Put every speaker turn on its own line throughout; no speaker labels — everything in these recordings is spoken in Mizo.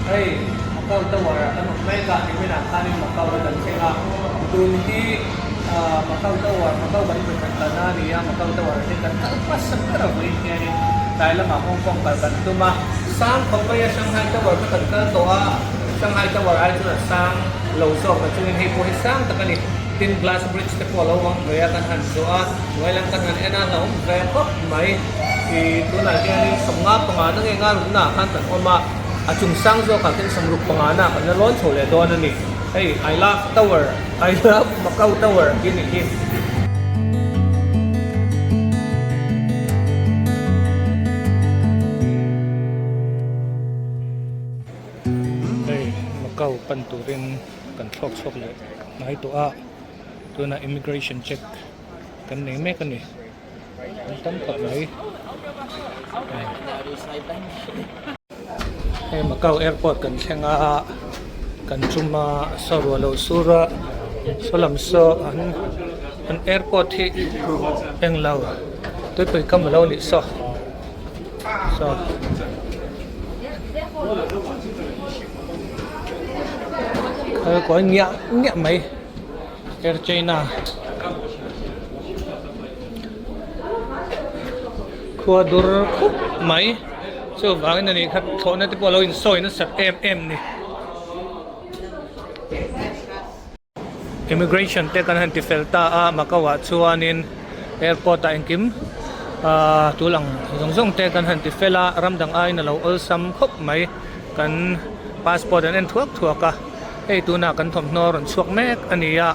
Hei Macau Tower ah kan awm mek a, niminah khanin Macau hi kan thleng a, tun hi Macau Tower, Macau kan vawikhat kalna a ni a, Macau Tower ah hian kan kal hmasa ber a vawiin hianin tlai lamah Hong Kong kal kan tum a, sang khawp mai a Shanghai Tower kha kan kal tawh a, Shanghai Tower ai chuan a sang lo zawk na chungin hei pawh hi sang tak a ni, tin glass bridge te pawh a lo awm ve a kan han zawh a, hnuai lam kan han en a hlauhawm ve khawp mai. Ih tunah hianin sawmnga panga na nge nga rukna ah khan kan awm a, a chung sang zawkah khian sawmruk panga na ah kan la lawn chho leh dawn a ni. Hei I love tower, I love Macau tower hi a nih hi. Hei Macau pan turin kan thlawk chhuak leh hnai tawh a, tunah immigration check kan nei mek a ni. An tam khawp mai. Hei Macau airport kan thleng a, kan tum a saw ruah lo sur a, saw lam saw an an airport hi englo tuipui kam alo nih saw saw. Kal kual ngiah ngiah mai. Air China khua dur khup mai chuvangin a nih kha thlawhna te pawh a lo insawi nasat em em a ni. Immigration te kan han ti fel ta a Macau ah chuanin airport ah engkim ahh tul ang zawng zawng te kan han ti fel a ram dang aiin a lo awlsam khawp mai kan passport an en thuak thuak a. Hei tunah kan thawmhnaw rawn chhuak mek a ni a,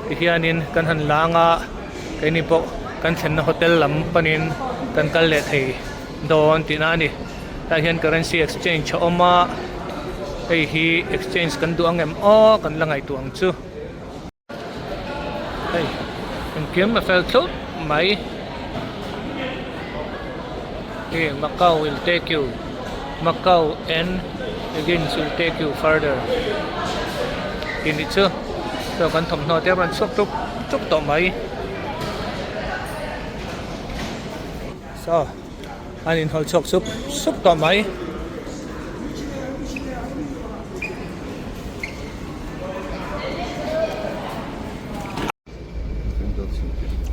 tihianin kan han lang a, keini pawh kan thlenna hotel lam panin kan kal leh thei dawn tihna a ni. Tah hian currency exchange a awm a, hei hi exchange kan duh ang em aw kan la ngaihtuah ang chu. Hei engkim a fel thlup mai. Hei Macau will take you Macau and against will take you further tih nih chu chaw kan thawmhnaw te a rawn chhuak tuk tuk tawh mai. Saw an inhawlh chhuak sup sup tawh mai.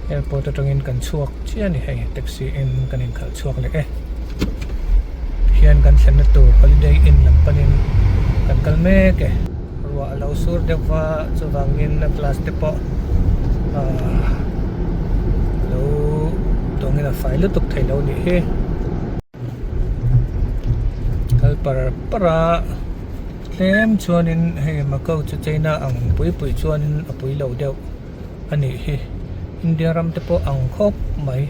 Airport atangin kan chhuak chiah a ni hei taxi in kan inkhalh chhuak leh e hian kan thlenna tur holiday inn lam panin kan kal mek e. Ruah a lo sur deuh va chuvangin a glass te pawh ahh lo tawngin a fai lutuk thei lo nih hi. Kal par par a tlem chuanin hei Macau chu China ang pui pui chuanin a pui lo deuh a nih hi India ram te pawh ang khawp mai.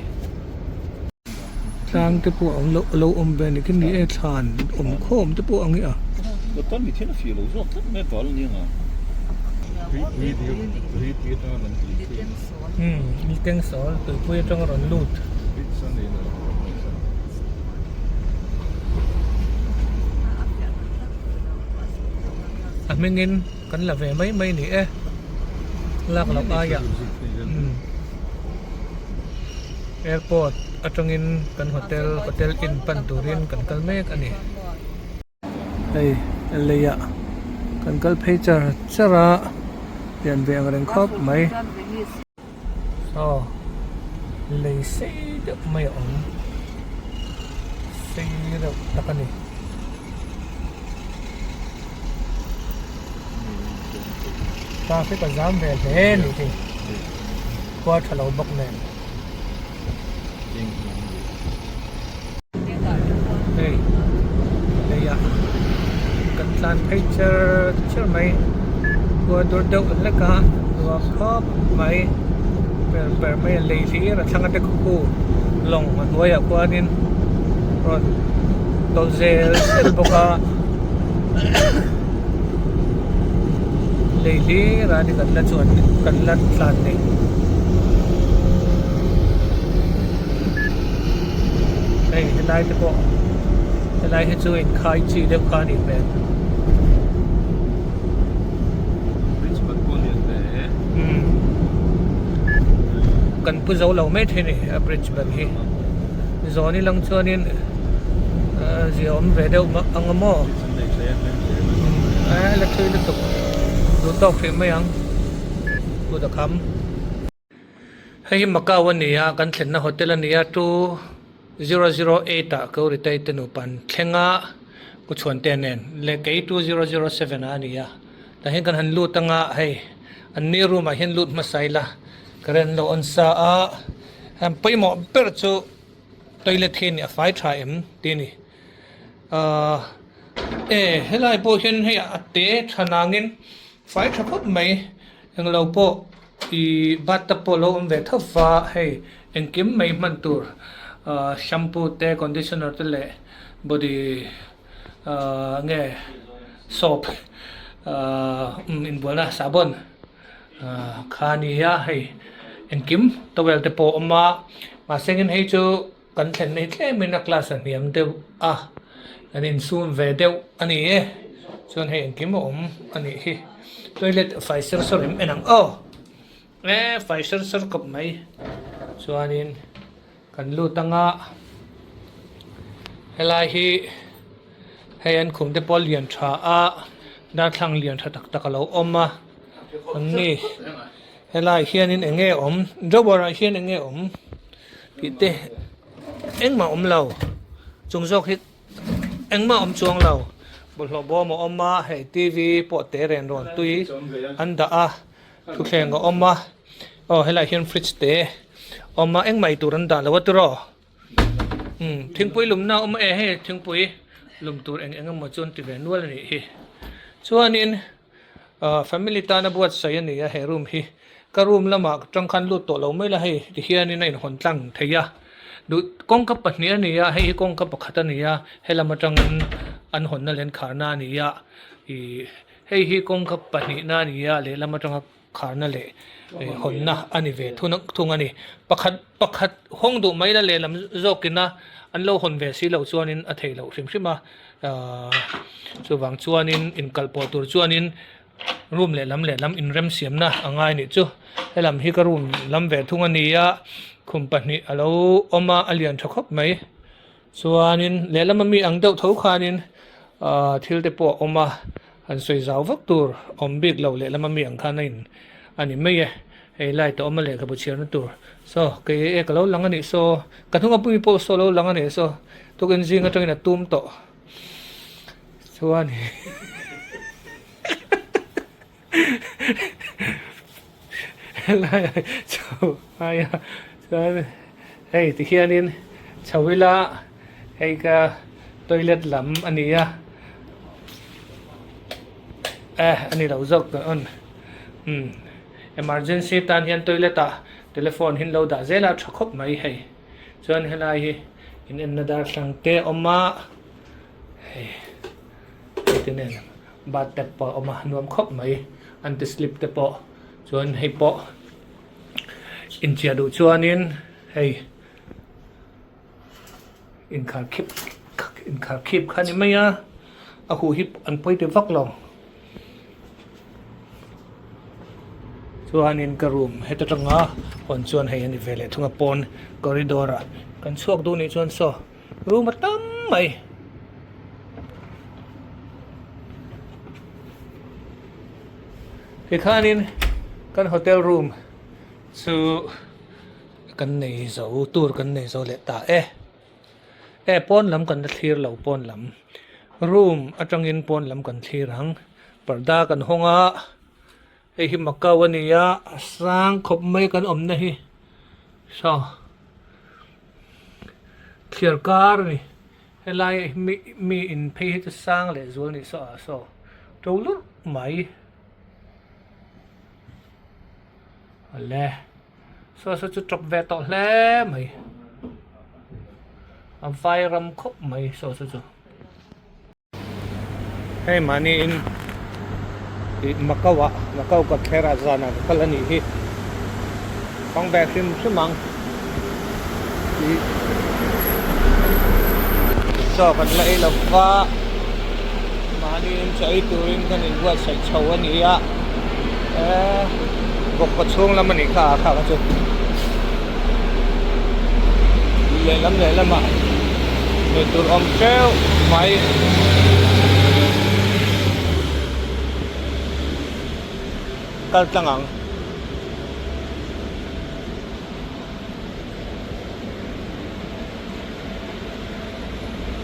Tlang te pawh ang lo lo awm ve a ni khi ni e thlan awm khawm te pawh ang i a. Umm miteng sawl tuipui atanga rawn lut. A hmingin kan la ve mai mai ni e lak loh aiah umm. Airport atangin kan hotel hotel inn pan turin kan kal mek a ni. Hei leiah kan kal phei char char a pian ve ang reng khawp mai. Saw lei sei deuh mai a awm sei reuh tak a ni. Traffic a zam ve hle a nih hi. Khua tha lo bawk nen. Hei leiah kan tlan phei cher cher mai. Khua dur deuh hlek a nuam khawp mai. Per per mai a lei hlir a thlang ate khaw lawng a hnuaiah khuanin rawn tawlh zel zel bawk a. Lei hlir a ni kan la chuan kan la tlan nei. Hei helai te pawh helai hi chu inkhai chi deuh kha a nih hmel. Umm kan pu zo lo mai thei a ni a bridge ban hi zawn ilang chuanin zia awm ve deuh ang a maw. Eh la thui lutuk duh tawk hrih mai ang kut a kham. Hei hi Macau a ni a, kan thlenna hotel a ni a, 2008 ah Kawritei te nupa an thleng a, Ku Chhuante nen leh kei 2007 ah a ni a, tah hian kan han lut anga hei an ni room ah hian lut hmasa ila current an lo on sa a, han pawimawh ber chu toilet hi a ni a fai tha em tih a ni. Ahh e helai pawh hian hei a te tha nangin fai tha khawp mai englo pawh ih bathtub pawh alo awm ve tho va hei engkim mai hman tur ahh shampoo te conditioner te leh body ahh nge soap ahh inbualna sahbawn ahh kha a ni a hei engkim towel te pawh a awm a mahse engin hei chu. Kan thlen mai tlem in a class a hniam deuh a, kan insum ve deuh a ni e, chuan hei engkim a awm a nih hi, toilet fai ser sawr em en ang aw, e fai ser sawr kawp mai, chuanin kan lut anga helai hi hei an khum te pawh a lian tha a, darthlang lian tha tak tak a lo awm a, an ni helai hianin eng nge awm drawer ah hian eng nge awm. Tih te engmah awm lo chung zawk hi engmah awm chuang lo bawlhhlawh bawm a awm a hei t v pawh te ren rawn tui an dah a thutthleng a awm a aw helaiah hian fridge te awm a engmah ei tur an dah lo a tiraw umm thingpui lumna a awm a e hei thingpui lum tur eng eng emaw chu an ti ve nual a nih hi chuanin. Ahh family tana buatsaih a ni a he room hi ka room lamah tangkhan lut tawh lo mai la hei ti hianin a inhawn tlang thei a duh kawngka pahnih a ni a hei hi kawngka pakhat a ni a helam atangin an hawnna leh an kharna a ni a ih hei hi kawngka pahnihna a ni a lehlam atanga kharna leh hawnna a ni ve thung a ni pakhat pakhat hawng duh mai la lehlam zawkina an lo hawn ve si loh chuanin a theih loh hrim hrim a ahh chuvang chuanin inkal pawh tur chuanin room lehlam lehlam inrem siamna a ngai anih chu helam hi ka room lam ve thung a ni a khum pahnih a lo awm a a lian tha khawp mai. Chuanin lehlam ami ang deuh tho khanin ahh thil te pawh a awm a, han sawi zau vak tur awm bik lo lehlam ami ang khan a in a ni mai e, hei light a awm a lehkhabu chhiarna tur saw kei e ka lo lang a nih saw ka hnung a pui pawh saw lo lang a nih saw tukin zing atangin a tum tawh chuan helai chho aia chuan hei tikhianin chho ila hei ka toilet lam a ni a eh a ni lo zawk tawh awn umm emergency tan hian toilet ah telephone hi an lo dah zel a a tha khawp mai hei chuan helai hi in enna darthlang te a awm a hei heti nen. Bathtub pawh a awm a nuam khawp mai anti slip te pawh chuan hei pawh inchiah duh chuanin hei inkhar khip inkhar khip kha a ni mai a a huh hi an pawi ti vak lo chuanin ka room heta tanga hawn chuan hei a ni ve leh thung a pawn corridor ah kan chhuak duh nih chuan saw. Room a tam mai. Tikhanin kan hotel room chu kan nei zo tur kan nei zo leh ta e. E pawn lam kan la thlir lo pawn lam room atangin pawn lam kan thlir ang parda kan hawng a hei hi Macau a ni a a sang khawp mai kan awmna hi saw. Thliar kar a ni helai mi mi in phei hi chu sang leh zual nih saw ah saw to lurh mai awle saw saw chu tawp ve tawh hle mai a vai ram khawp mai saw saw chu. Hei mahniin ih Macau ah Macau ka kher ah zanah ka kal a nih hi kawng ve hrim hrim ang ih chaw kan la ei lo va mahniin chaw ei turin kan inbuatsaih chho a ni a eee bawkbaw chhung lam a nih kha a kha kha chu lehlam lehlamah eitur awm teuh mai. kal tlang ang.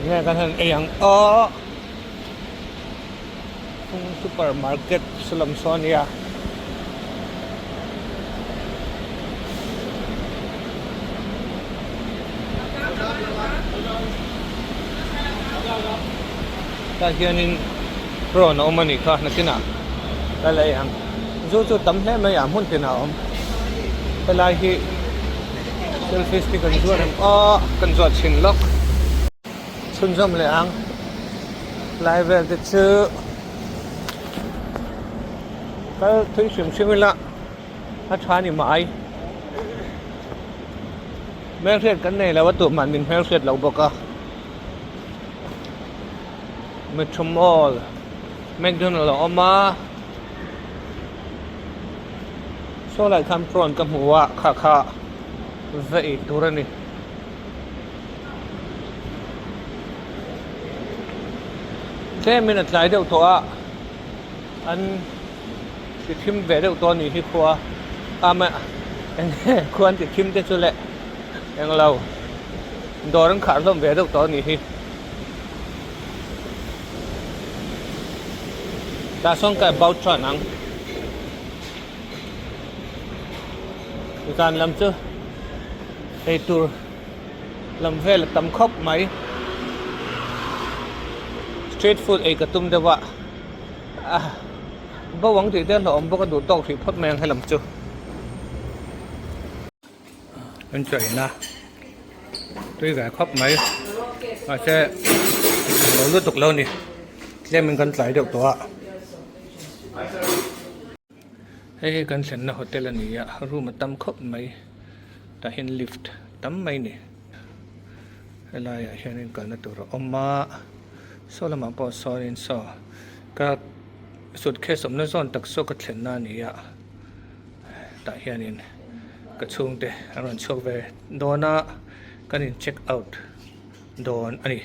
Nge kan han ei ang aw Phung super market saw lam saw a nia. Tah hianin prawn a awm a nih kha nakinah ka la ei ang zu chu tam hle mai a hmun tinah a awm helai hi selfie stick an zuar em aw kan zuah chhin lawk chhunzawm leh ang lai vel te chu kal thui hrim hrim ila a tha ni mai hmelhriat kan nei lo a tuhman min hmelhriat lo bawk a. Metro Mall McDonald a awm a saw lai khan prawn ka hmu a kha kha va ei tur a ni. Tlemin a tlai deuh tawh a an ti thim ve deuh tawh a nih hi khua a eng nge khua an ti thim te chu le englo. Dawr an khar hlawm ve deuh tawh a nih hi. Tah sawn ka about chuan ang. Zan lam chu ei tur lam vel a tam khawp mai. Street food ei ka tum deuh a, ah bo ang tih te hlauhawm bawk a duh tawk hrih phawt mai ang helam chu. An chaina tui ve khawp mai mahse lo lutuk lo ni tlemin kan tlai deuh tawh a hei hi kan thlenna hotel a ni a room a tam khawp mai tah hian lift tam mai a ni helaiah hianin kalna tur a awm a saw lamah pawh sawnin saw ka suitcase awmna zawn tak saw ka thlenna a ni a. Tah hianin ka chhungte an rawn chhuak ve dawn a, kan in check out dawn a ni.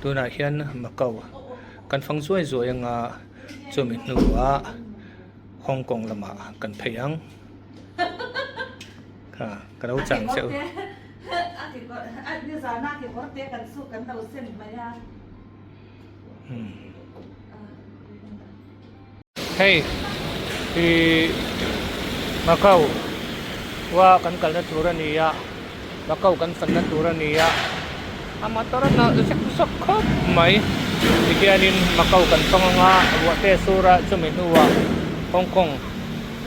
Tunah hian Macau kan fang zuai zuai anga chumi hnuah Hong Kong lamah kan phei ang. Kha ka lo chang che u. Hei ih Macau khua kan kalna tur a ni a Macau kan fanna tur a ni a a motor a nalh zek zawk khawp mai tihianin Macau kan fang anga ruah te a sur a chumi hnuah Hong Kong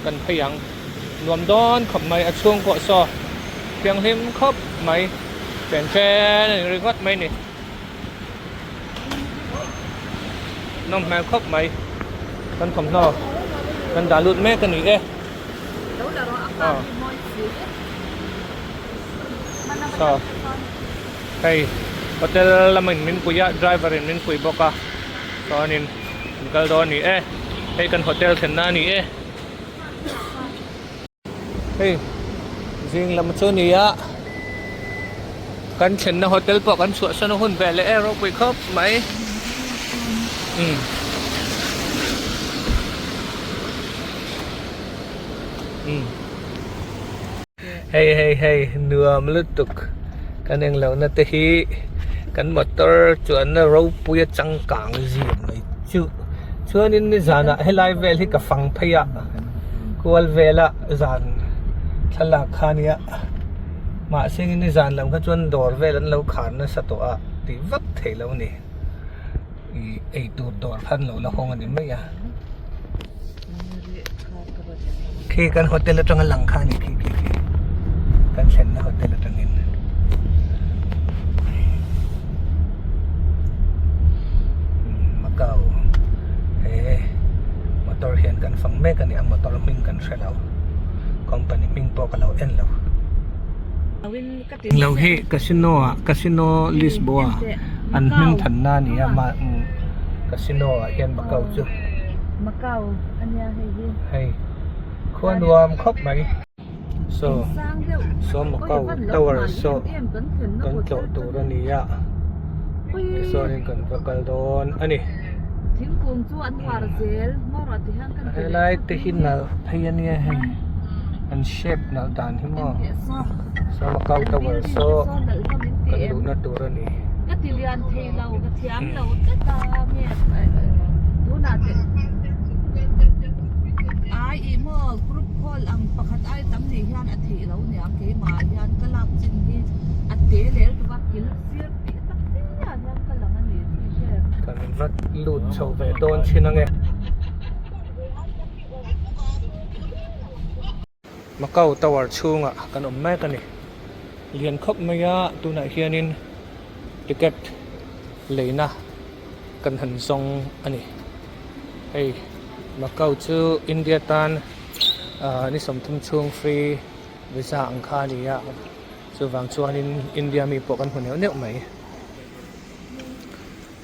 kan phei ang nuam dawn khawp mai a chhung pawh saw thianghlim khawp mai chen chen a ni ringawt mai a ni. Nawm hmel khawp mai kan thawmhnaw kan dah lut mek a ni e saw hei hotel lamin min pui a driver in min pui bawk a chuanin kan kal dawn a ni e hei kan hotel thlenna a ni e. Hei zing lam chu a ni a kan thlenna hotel pawh kan chhuahsan a hun ve leh e ropui khawp mai umm umm hei hei hei nuam lutuk kan englo na te hi kan motor chuanna ropui a changkang zir mai chu. Chuanin nizanah helai vel hi ka fang phei a kual vela zan thlalak kha ania mahse nizan lam kha chuan dawr vel an lo khar nasa tawh a tih vak theih loh a ni ih eitur dawr kha an lo la hawng a ni mai a khi kan hotel atanga lang kha a ni khi khi khi kan thlenna hotel atangin. Macau he motor hian kan fang mek a ni a motor hming kan hre lo company hming pawh ka lo en lo. Lo hi casino ah casino Lisboa an hming thanna a ni a casino ah hian Macau chu
Macau a nia hei hi
hei khua nuam khawp mai. Saw saw Macau tower saw kan tlawh tur a ni a tichuanin kan va kal dawn a ni.
Thingkung chu an uar zel maw rawh ti hian kan ti leh.
Helai te hi nalh phei a nia hei an shape nalh dan hi maw saw Macau Tower saw kan luhna tur a ni.
Ka ti lian thei lo ka thiam lo tlat a nge tunah te ai ih maw group call ang pakhat ai tam nih hian a theih lo nia keimah hian ka lak chin hi a te leh lutuk a kil sir tih tak te ah hian ka lang a ni tih hre.
Kan va lut chho ve dawn thin ange. Macau Tower chhungah kan awm mek a ni. Lian khawp mai a tunah hianin ticket leina kan han zawng a ni. Hei Macau chu India tan ah ni sawmthum chhung free visa ang kha a ni a chuvang chuanin India mi pawh kan hmu neuh neuh mai.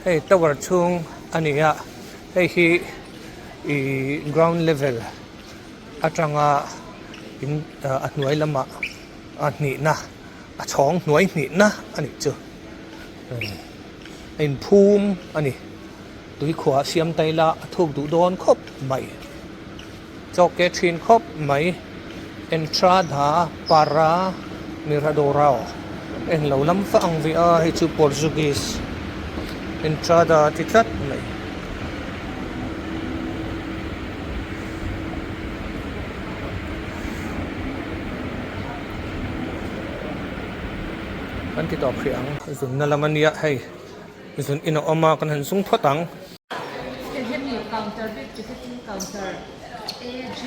Hei tower chhung a ni a hei hi ih ground level atanga in a hnuai lamah a hnihna a chhawng hnuai hnihna a nih chu a inphum a ni tuikhuah siam ta ila a thuk duh dawn khawp mai chaw ke thin khawp mai entrada para miradorao englo lam fa ang ve a hei chu portuguese entrada ti tlat mai. Kan ti tawp hrih ang zunna lam a nia hei zun in a awm a kan han zung phawt ang.
Hemi counter bik ticketing counter AJ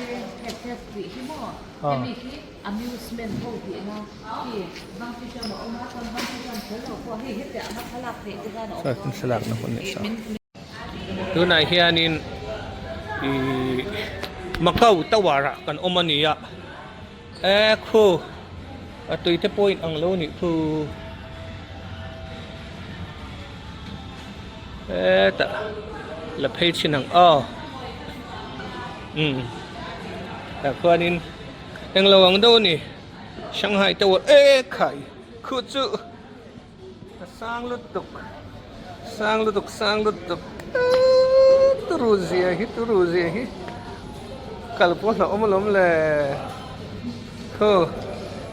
het het tih hi maw hemi hi amusement ho tihna khi vangthiam a awm a chuan vangthiam kher lo pawh hei hetiang anga thlalak theih te hian a awm dawn.
Tunah hianin ihh Macau Tower ah kan awm a ni a e khu a tui te pawh in ang lo nih khu hetah la phei chhin ang aw umm tah khuanin englo ang deuh a ni Shanghai Tower e khai khu chu. A sang lutuk sang lutuk sang lutuk eee turu zia hi turu zia hi kal pawh hlauh awm alawm le khaw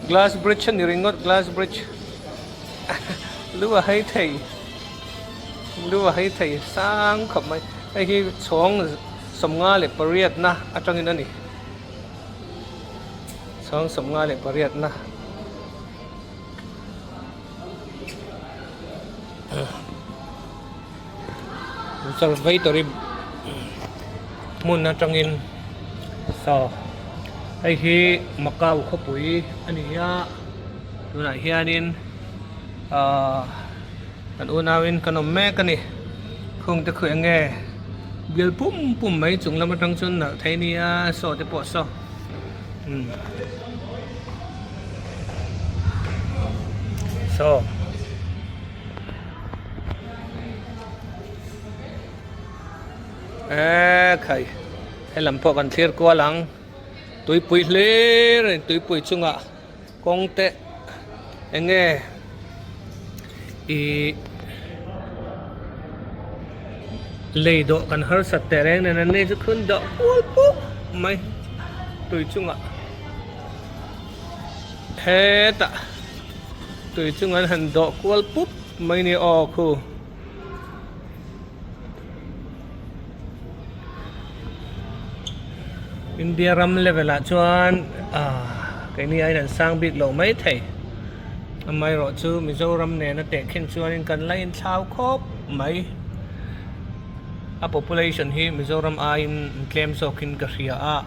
glass bridge a ni ringawt glass bridge lu a hai thei lu a hai thei sang khawp mai hei hi chhawng 58 na atangin a ni chhawng 58 na. Observatory hmun atangin saw hei hi Macau khawpui a ni a tunah hianin ahh kan unauin kan awm mek a ni khung te khu eng nge bial pum pum mai chung lam atang chuan nalh thei a nia saw te pawh saw umm. Saw eee khai helam pawh kan thlir kual ang tuipui hlir a ni tuipui chungah kawng te eng nge ihh lei dawh kan harsat teh reng nen an ni chu khun dawh kual puk mai tui chungah. Hetah tui chung an han dawh kual pup mai ni aw khu. India ram level ah chuan ah keini aiin an sang bik lo mai thei. Amaherawh chu Mizoram nena tehkhin chuanin kan la inthlau khawp mai. A population hi Mizoram aiin tlem zawkin ka hria a.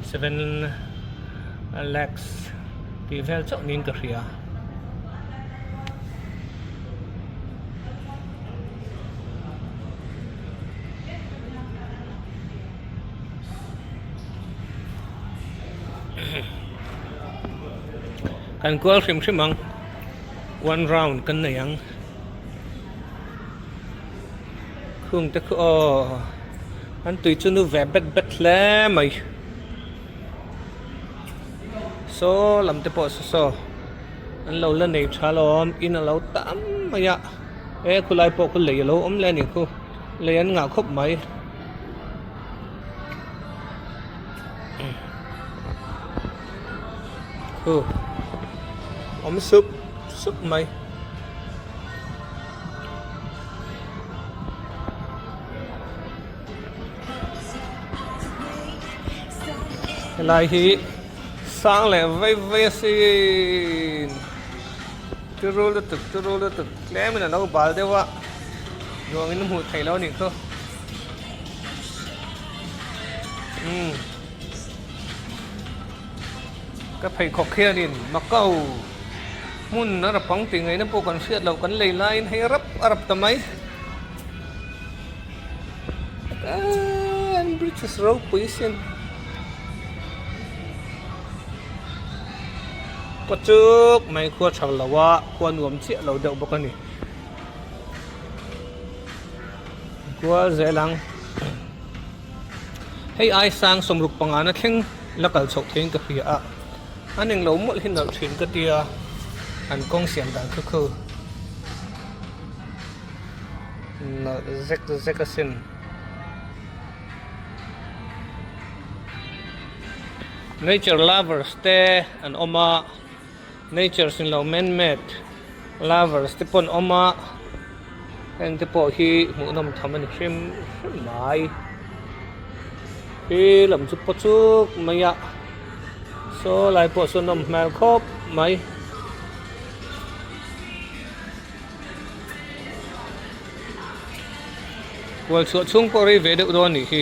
7 lakhs tih vel chauh niin ka hria. Kan kual hrim hrim ang one round kan nei ang khung te khu aw. An tui chu nu ve bet bet hle mai. Saw lam te pawh saw saw an lo la nei tha alawm in a lo tam mai a e khulai pawh khu lei a lo awm leh a ni khu. Lei an ngah khawp mai. Khu awm sup sup mai. Helai hi sang leh vei vei asin turu lutuk turu lutuk tlem in a lo bal deuh a nuam in hmuh theih loh a nih chu umm ka pheikhawk hianin Macau hmun a rapang tih ngaihna pawh kan hriat loh kan lei laiin hei a rap a rap ta mai. An bridges ropui sin kaw chuk mai khua tha lo a khua nuam chiah lo deuh bawk a ni kual zel ang hei ai sang sawmruk panga na thleng la kal chhoh theiin ka hria a an englo mawlh hi nalh thin ka tia an kawng siam dan khu khu. Nalh zek zek asin. Nature lovers te an awm a, nature sin lo man made lovers te pawh an awm a, heng te pawh hi hmuhnawm tham a ni hrim hrim mai. Khi lam chu paw chuk mai a, saw lai pawh saw nawm hmel khawp mai. Kual chhuah chhung pawh rei ve deuh dawn a nih hi.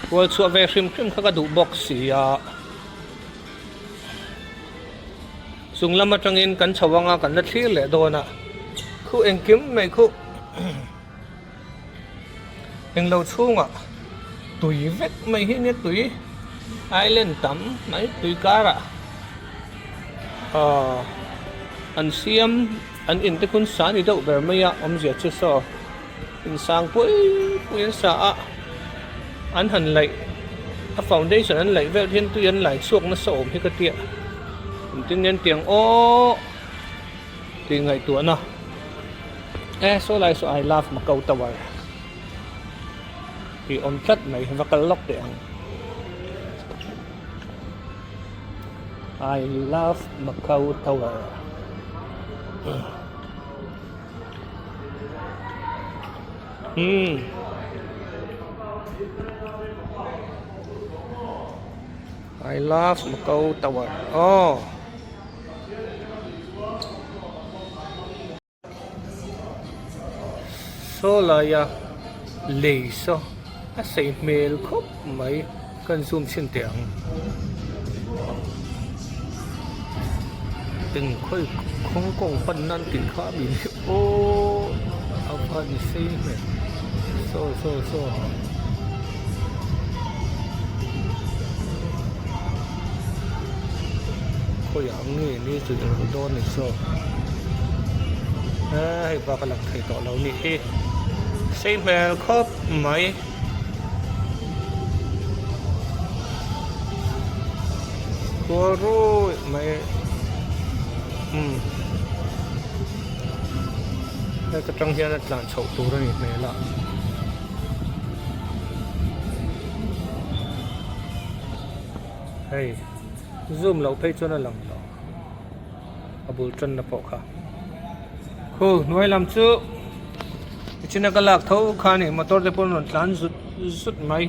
Kual chhuah ve hrim hrim kha ka duh bawk si a. Chung lam atangin kan chho anga kan la thlir leh dawn a. Khu engkim mai khu englo chhungah tui vek mai hi nia tui island tam mai tui karah ahh an siam an in te khun sa ni deuh ber mai a awmzia chu saw in sang pui pui an sa a an han laih a foundation an laih vel hian tui an lai chhuak nasa awm hi ka tia engtin nge an tiang aww tih ngaihtuahna e saw lai saw I love Macau tower tih awm tlat mai va kal lawk teh ang I love Macau tower umm I love Macau tower aw. Saw laia lei saw a sei hmel khawp mai kan zoom chhin teh ang eng khawi Hong Kong pan nan tih kha a min hi aw a van sei hmel saw saw saw. Khawiah nge ni chu i rawn dawn ni zawk e hei bak a lang thei tawh lo nih hi sei hmel khawp mai. Kual ruih mai umm heta tang hian a tlan chhoh tur a nih hmel a. Hei zoom loh phei chuan a lang lo a bul tanna pawh kha khu hnuai lam chu tichina ka lak tho kha a ni motor te pawh an rawn tlan zut zut mai.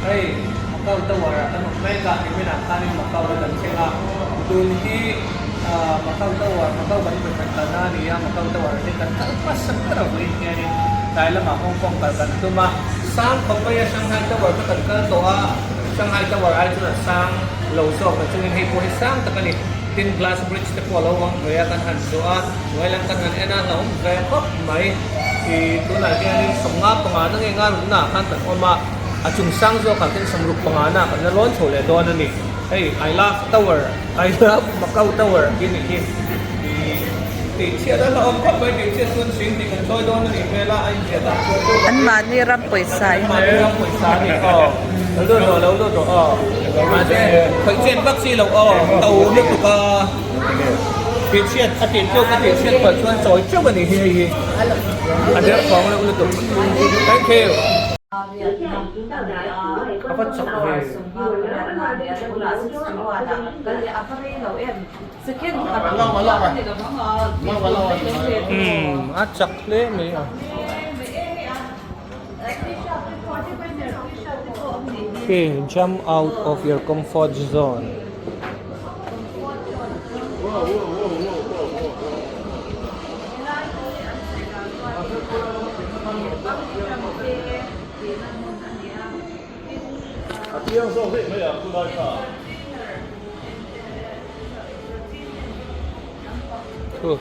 Hei Macau Tower ah kan awm mek a niminah khanin Macau hi kan thleng a tun hi Macau Tower Macau kan vawi kalna a ni a Macau Tower hi kan kal hmasa ber a vawiin hianin tlai lamah Hong Kong kal kan tum a sang khawp mai a Shanghai Tower kha kan kal tawh a Shanghai Tower ai chuan a sang lo zawk na chungin hei pawh hi sang tak a ni tin glass bridge te pawh a lo awm ve a kan han zawh a hnuai lam kan han en a hlauhawm ve khawp mai ih tunah hianin sawmnga panga na nge nga rukna ah khan kan awm a a chung sang zawk ah khian sawmruk panga na ah kan la lawn chho leh dawn a ni hei I love tower I love Macau tower tih a nih hi ih tih chhiat a hlauhawm khawp mai tih chhiat chuan sing tih kan chawi dawn a nih hmel a a inziah dan chuan
An mahni ram pawisa in
mahni ram pawisa a ni aw lo lut rawh lo lut rawh aw mahse khawih chet vak chi loh aw to lutuk a. Tihchhiat a tih tluk a tihchhiat pah chuan chawi teuh a nih hi hei hi a derthawng reuh lutuk. Thank you. A va chak ve. Umm a chak hle mai a. Okay, jump out of your comfort zone. Thu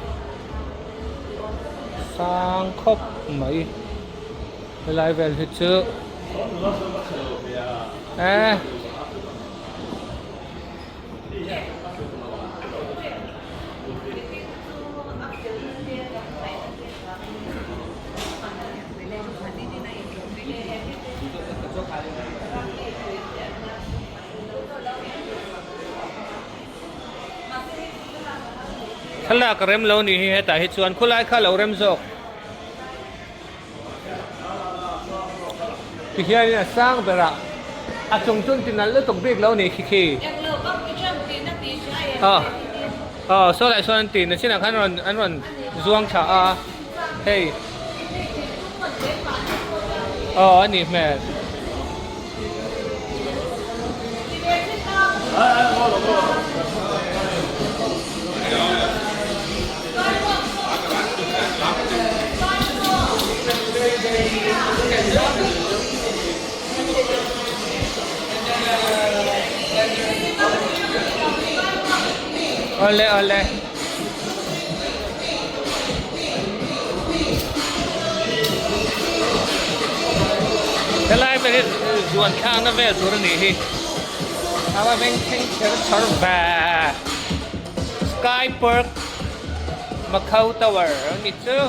sang khawp mai helai vel hi chu eh Thlalak a rem lo nih hi hetah hi chuan khulai kha lo rem zawk. Tihianin a sang berah a chung chun ti nalh lutuk bik lo nih khi khi. Aw aw saw lai sawn an ti na chinah khan an rawn an rawn zuang tha a hei aw a nih hmel. Awle awle. Helai ber hi zuan thlakna vel tur a nih hi. A va veng thleng kher chhar ve. Sky Park Macau Tower a ni chu.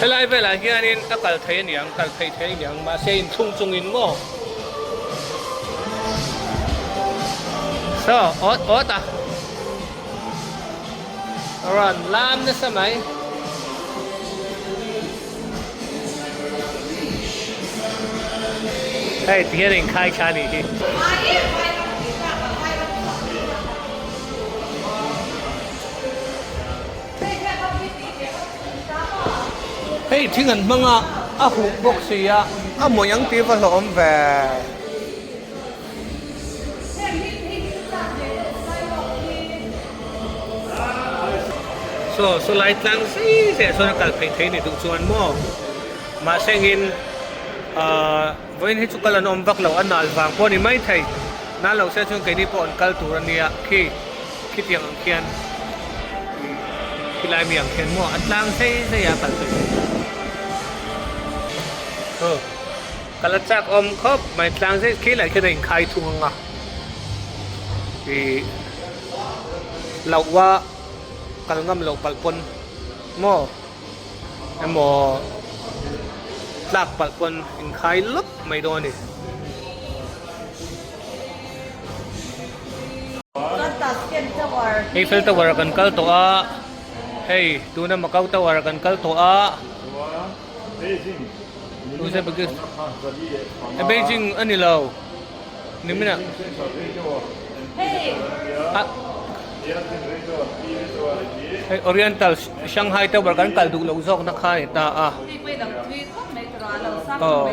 Helai velah hianin a kal thei aniang kal phei thei aniang mahse inchhung chungin maw saw awt awt a rawn lam nasa mai. Hei ti hian inkhai tha anih hi. Hei thing an hmang a, a huh bawk si a, a mawih ang tih va hlawhawm ve. Saw saw lai tlang zai zaiah chuan a kal phei thei ni duh chuan maw mahse engin ahh vawiin hi chu kal an awm vak lo a nal vang pawh a ni maithei nal lo se chuan keini pawh an kal tur a nia khi khitiang ang khian khilai mi ang khian maw a tlang zai zaiah a kal phei thei. Kal a chak awm khawp mai tlang zet khi lah khian a inkhai thung ang a ih loh a kal ngam loh palh pawn maw emaw tlak palh pawn inkhai lawp mai dawn a ni. Eiffel Tower ah kan kal tawh a hei tuna Macau Tower ah kan kal tawh a. Beijing a ni lo nimina hei Oriental Shanghai Tower kan kal duh loh zawk na kha a ni ta a aw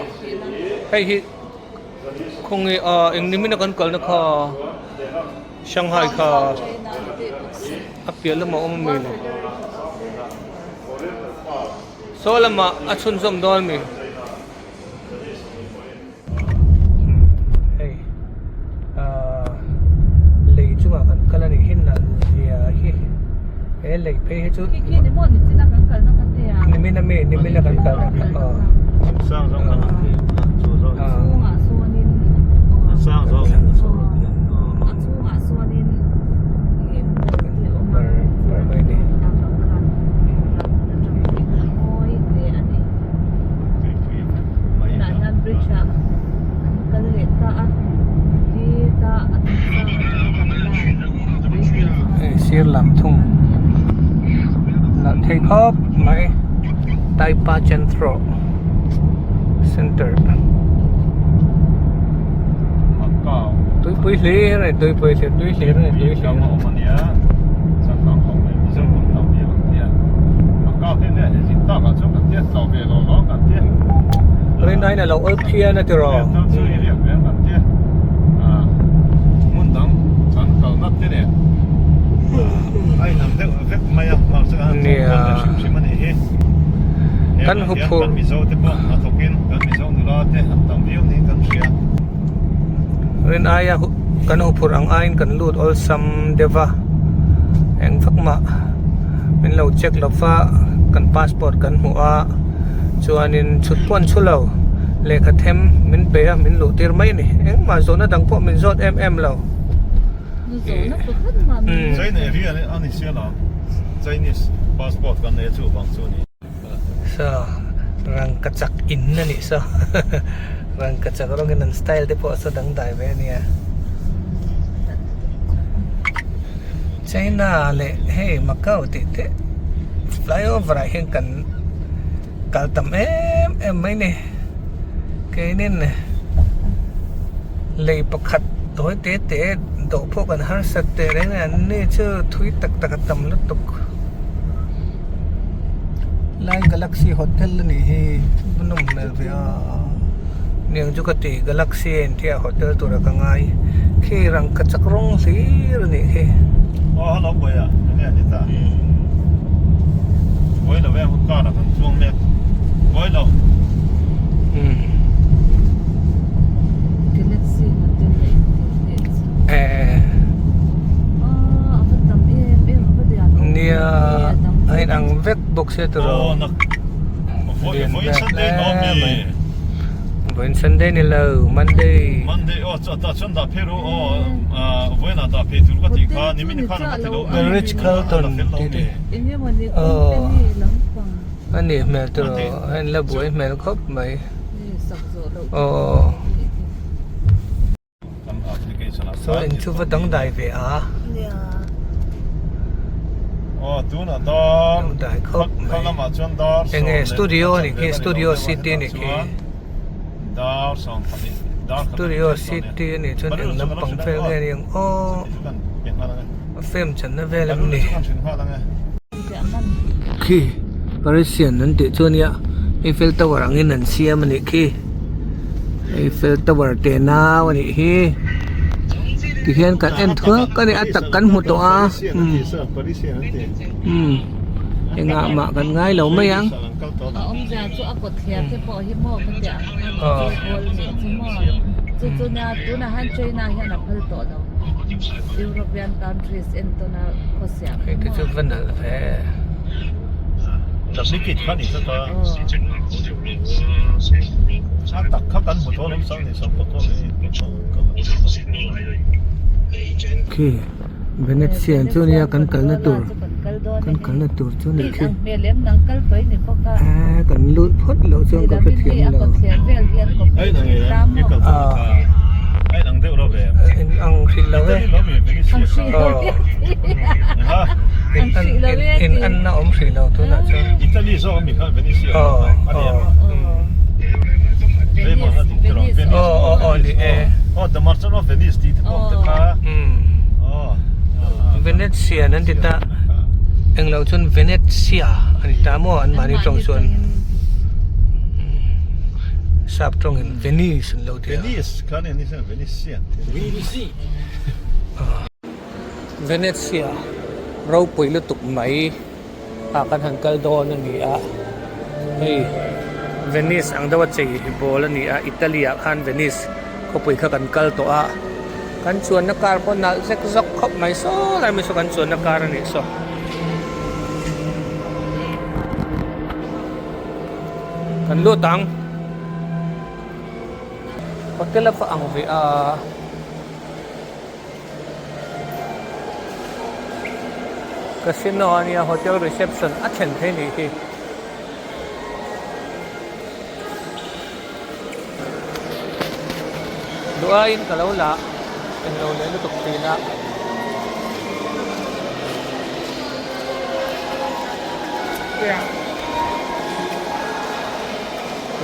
hei hi khawnge ah eng nimina kan kalna kha Shanghai kha a piah lamah a awm ami le. Saw lamah a chhunzawm dawn mi? Hei ahh lei chungah kan kal a nih hi nalh zia hi he lei phei hi chu nimin ami nimin a kan kal na kha aw
Bridge ah an kal leh ta a khi ta a hnung sang atanga kan lak tuipui chunga
Hei sir lam thung nalh thei khawp mai Taipa Centro Center tuipui hlir a ni tuipui hlir tui hlir a ni tui hlir. Rinaiin a lo awl phian a tiraw. Nia kan huphurh Rin aia kan huphurh ang aiin kan lut awlsam deuh va eng vak mah min lo check lo va kan passport kan hmuh a chuanin chhut pawh an chhu lo lehkha them min pe a min luh tir mai a ni engmah zawhna dang pawh min zawt em em lo. Saw rangkachak in a nih saw rangkachak rawngin an style te pawh saw dangdai ve a nia China leh hei Macau tih te flyover ah hian kan kal tam em em mai ni keinin lei pakhat tawi te te dawh pawh kan harsat teh reng a ni an ni chu thui tak tak a tam lutuk. Lai Galaxy Hotel a nih hi a nawm hmel ve a niang chu ka ti Galaxy a intia hotel tura ka ngai khi rangkachak rawng hlir a nih hi.
Aw hello Boya enge a ni ta Buai lo em car ah kan chuang mek Buai lo.
Galaxy Hotel a inti.
Nia a inang vek bawk sia tiraw lian vel hle mai vawiin sunday ni lo monday the rich carlton tih te aw a nih hmel tiraw a inla buai hmel khawp mai aw. Saw in chu va dangdai ve a. Dangdai khawp mai. Enge studio a nih khi studio city a nih khi. Studio city a nih chuan eng lampang vel nge a ni ang aw. A frame channa vel em ni. Khi Parisian an tih chu a nia Eiffel Tower angin an siam a nih khi. Eiffel Tower te nau a nih hi tihian kan en thuak a ni a tak kan hmu tawh a umm engah mah kan ngai lo mai ang.
A awmzia chu a kawt thliar te pawh hi maw ka tih ang khan a chawi bawl nih chu maw chu chu nia tunah hian China hian a phal tawh lo European countries entawn a khawsiam
Hei te chu va nalh ve. Khi Venetian chu nia kan kalna tur kan kalna tur chu ni khi a kan lut phawt loh chuan ka hrethiam lo in ang hrih lo e in anna awm hrih lo tunah chuan aw aw aw ni e Venetian an ti ta englo chuan Venetia a ni ta maw an mahni tawng chuan sap tawngin Venice an lo ti a Venetia ropui lutuk mai. ah kan han kal dawn a ni a hei Venice ang deuh a chei bawl a ni a Italy ah khan Venice khawpui kha kan kal tawh a kan chuanna car pawh nalh zek zawk khawp mai saw lai mai saw kan chuanna car a nih saw. Kan lut ang hotel a va ang ve a. Casino a nia hotel reception a thlen thei nih hi. Duh aiin ka lo la englo leh lutuk thin a.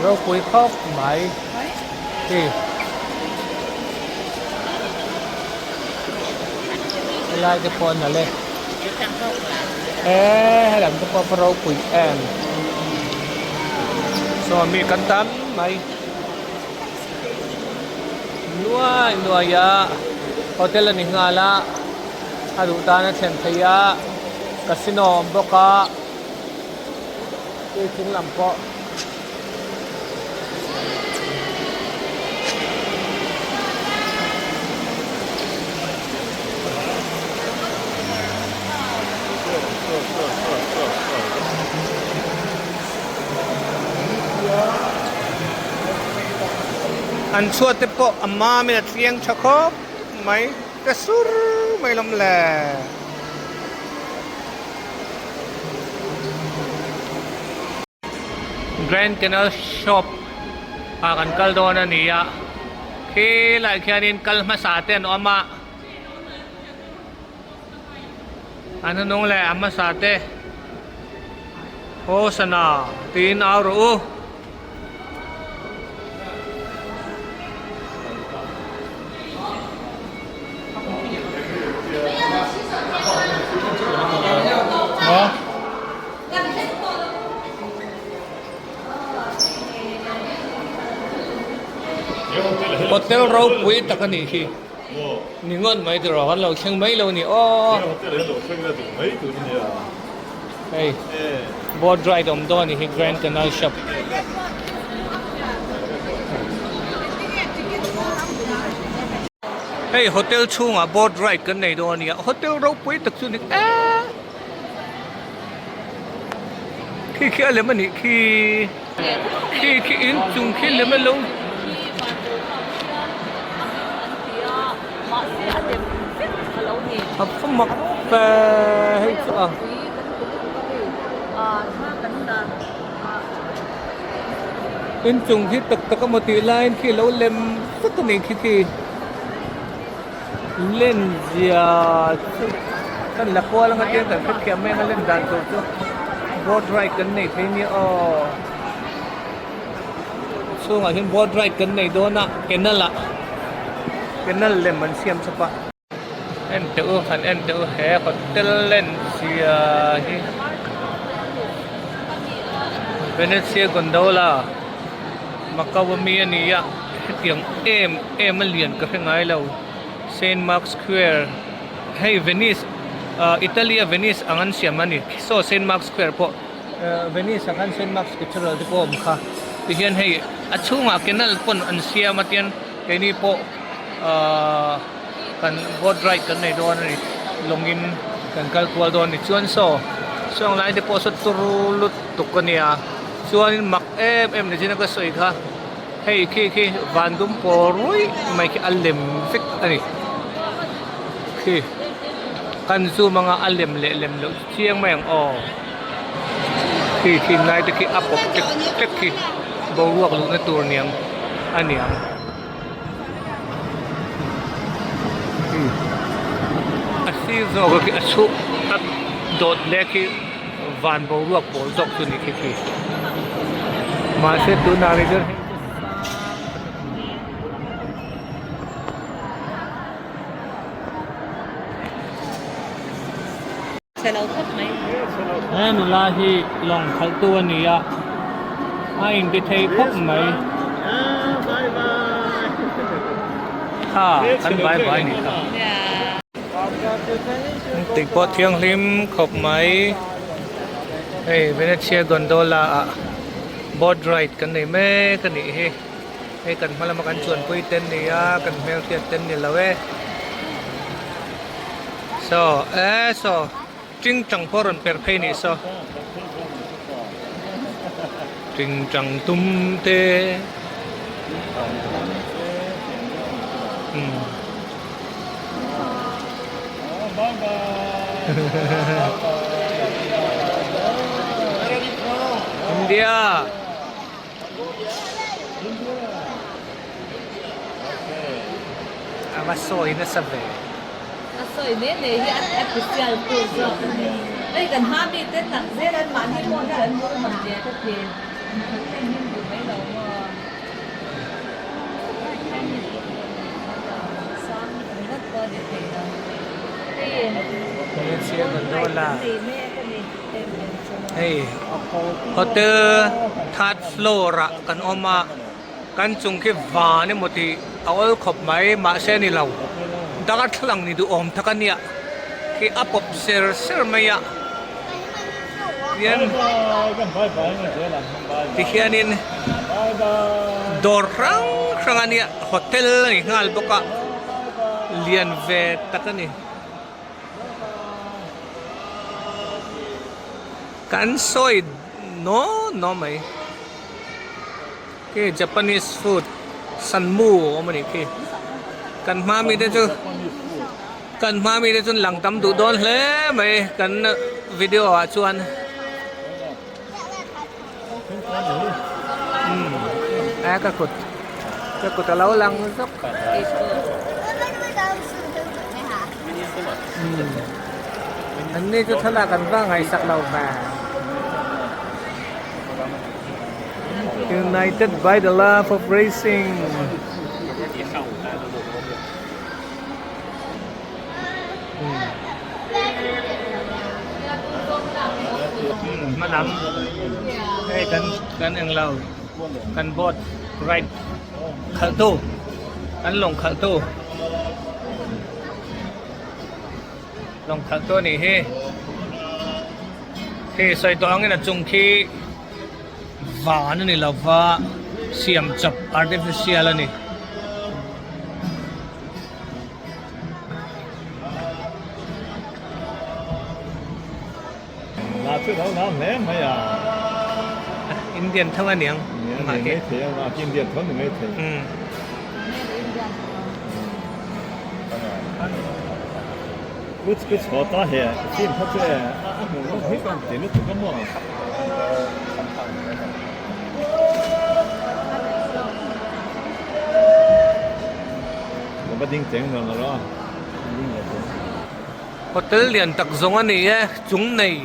Ropui khawp mai hi. Helai te pawh a nalh e. Eee helam te pawh a va ropui em. Saw mi kan tam mai. Nuai nuai a hotel a ni nghal a a duh tan a thlen theih a casino a awm bawk a tui thing lam pawh. An chhuat te pawh a mam in a tliang tha khawp mai ka sur mai lawm le. Grand Canal Shop ah kan kal dawn a ni a khilaiah khianin kal hmasa te an awm a an hnung leh a hmasa te Hosana tiin au rawh u. Hotel ropui tak a nih hi. Ni ngawt mai tiraw kan lo thleng mai lo a ni aw. Hei boat ride awm dawn a nih hi Grand Canal Shop. Hei hotel chhungah boat ride kan nei dawn a nia hotel ropui tak chu a ni eee khi khi a lem a nih khi khi khi inchung khi lem a lo. A va mak ve hei chu a. Inchung hi tak tak emaw tih laiin khi lo lem vek a nih khi khi len zia chu kan la kual anga tiang kan hrethiam mai anga len dan tur chu boat ride kan nei thei nia aw. Chhungah hian boat ride kan nei dawn a canal ah canal lem an siam chawp a. En teh u han en teh u he hotel len zia hi Venezia gondola Macau ami a ni a hetiang em em a lian ka hre ngai lo Saint Mark Square hei Venice ah Italy a Venice ang an siam a ni saw Saint Mark Square pawh. Venice ah khan Saint Mark's Cathedral te pawh a awm kha tihian hei a chhungah canal pawn an siam a tian keini pawh ahh kan boat ride kan nei dawn a ni lawngin kan kal kual dawn a ni chuan saw sawng lai te pawh saw turu lutuk a nia chuanin mak em em ni chin a ka sawi kha hei khi khi van dum pawl ruih mai khi a lem vek a ni khi kan zoom anga a lem leh lem loh chiang mai ang aw. Khi khi lai te khi a pawp tek tek khi boruak luhna tur niang a niang. A sir zawk a khi a chhuak a dawt leh khi van boruak pawl zawk chu ni khi khi. Mahse tunah rih chuan hei chu sang tak a ni. He nula hi lawng khalh tu a ni a, a inti thei khawp mai. Kha kan vai vai ni kha. Tih pawh thianghlim khawp mai. Hei Venezia gondola ah boat ride kan nei mek a nih hi. Hei kan hma lama kan chuanpui te an ni a, kan hmelhriat te an ni lo e. Saw eh saw ting tang pawh a rawn per phei nih saw ting tang tum te umm India. A va sawi nasa ve.
A sawi ne ne hi a ti sial tu zawk a ni. Hei kan hma mi te tak zel an mahni pawh hian an hmu man ve ka ti. An hlim duh mai lo maw. Sang ringawt pawh a ni thei lo. Hei kan nei mek a ni.
Hei hotel third floor ah kan awm a. Kan chung khi van emaw tih a awl khawp mai mahse a ni lo darthlalang ni duhawm tak a nia khi a pawp ser ser mai a tian ti hianin dawr hrang hrang a nia hotel a ni nghal bawk a lian ve tak a ni. Kan sawi naw naw mai. Khi Japanese food sanmu a awm a nih khi. Kan hma mi te chu kan hma mi te chu lang tam duh dawn hle mai kan video ah chuan. Umm a ka kut ka kut a lo lang zawk. Umm an ni chu thlalak an va ngaihsak lo ve. United by the love of racing. Hmalam hei kan kan englo kan boat ride khalh tu kan lawng khalh tu lawng khalh tu anih hi. Hei sawi tawh angin a chung khi van a ni lo va siam chawp artificial a ni. Indian tho a niang.
Indian tho ni mai thei. Kuch kuch hota hai film kha chu e a hmuh nawm hi ka ti lutuk a maw. Ka va ding cheng nuam lo a ding leh cheng.
Hotel lian tak zawng a ni e chung nei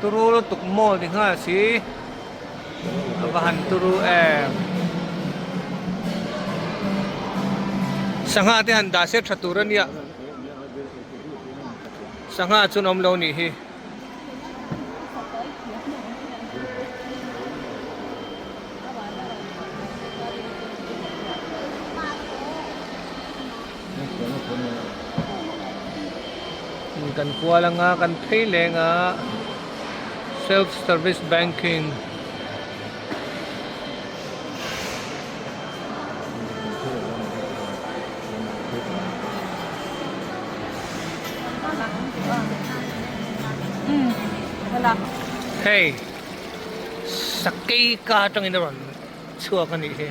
turu lutuk mall ni nghal si a va han turu em. Sangha te han dah se tha tur a nia sangha chu an awm lo nih hi. Kan kual anga kan phei leng a self service banking. Hei sakei ka atangin a rawn chhuak a nih hi.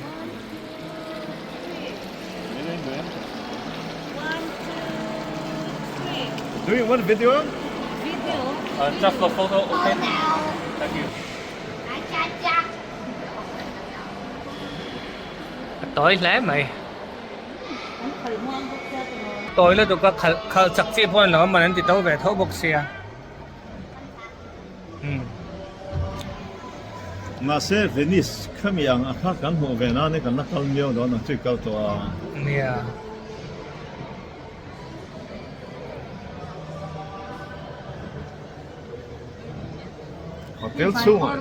Do you want video?
Video.
Just a photo, okay? Thank you. A tawi hle mai. Tawi lutuk a khalh khalh chak chi pawh a ni lo a man an ti to ve tho bawk sia. Umm.
Mahse Venice khami ang a kha kan hmuh ve nan hi kan la kal miau dawn ang chu i kal tawh a.
Nia.
Hotel chhungah.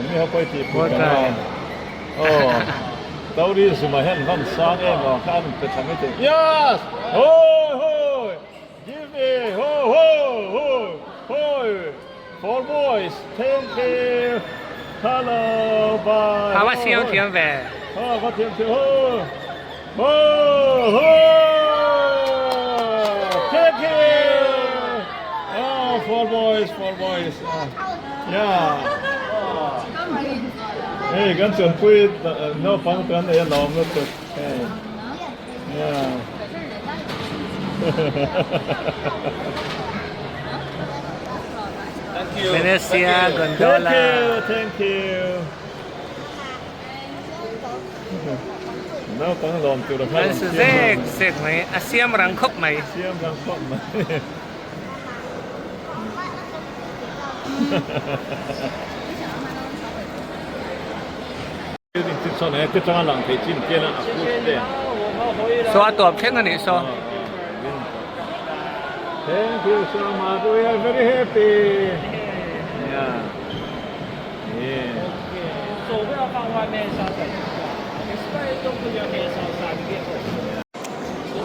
Mi ho pawh i tih pui kan a. Aw tourism ah hian van sang em aw kha an pe tha mai thei. Yes! Hoi hoi! Give me! Ho ho ho! Hoi! Four boys! Thank you! Hello! Bye!
A va siam thiam ve.
A va thiam thiam ho! Ho ho! Thank you! Oh, four boys, four boys. Yeah. Hey, kan chuan pui naupang tan ei a lawm lutuk. Hey. Yeah.
Thank you. Venezia gondola.
Thank you, thank you. Naupang lawm tur a hma
An sa zek zek mai, a siam rang khawp mai.
Siam rang khawp mai. Building chu sawn he chutanga lang thei chin khian a kut te.
Saw a tawp thleng a nih saw.
Thank you so much. We are very happy. Yeah. Yeah.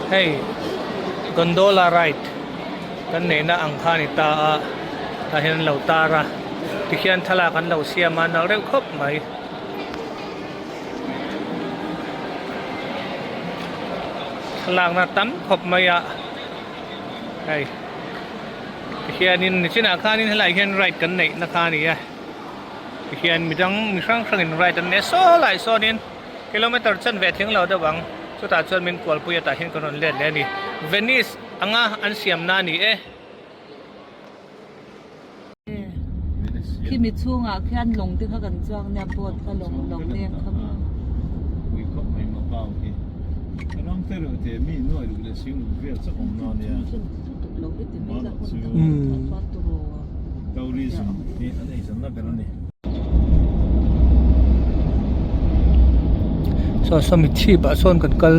Hei gondola ride kan neihna ang kha a ni ta a tah hian an lo tar a tikhian thlalak an lo siam a nalh reuh khawp mai. Thlalakna tam khawp mai a hei tikhianin nichinah khanin helaiah hian ride kan neihna kha a ni a tikhian midang mi hrang hrangin ride an nei a saw laiah sawnin kilometer chanve tling lo deuh ang chutah chuan min kualpui a tah hian kan rawn let leh a ni Venice anga an siamna a ni e.
Khimi chhungah khian lawng te kha kan chuang nia boat kha lawng lawng leng kha maw.
Pui khawp mai Macau hi ram te reuh te mi nuai luh leh sing luh vel chak awm na nia. Tourism hi an eizawnna ber a ni.
Saw saw mi chhip ah sawn kan kal.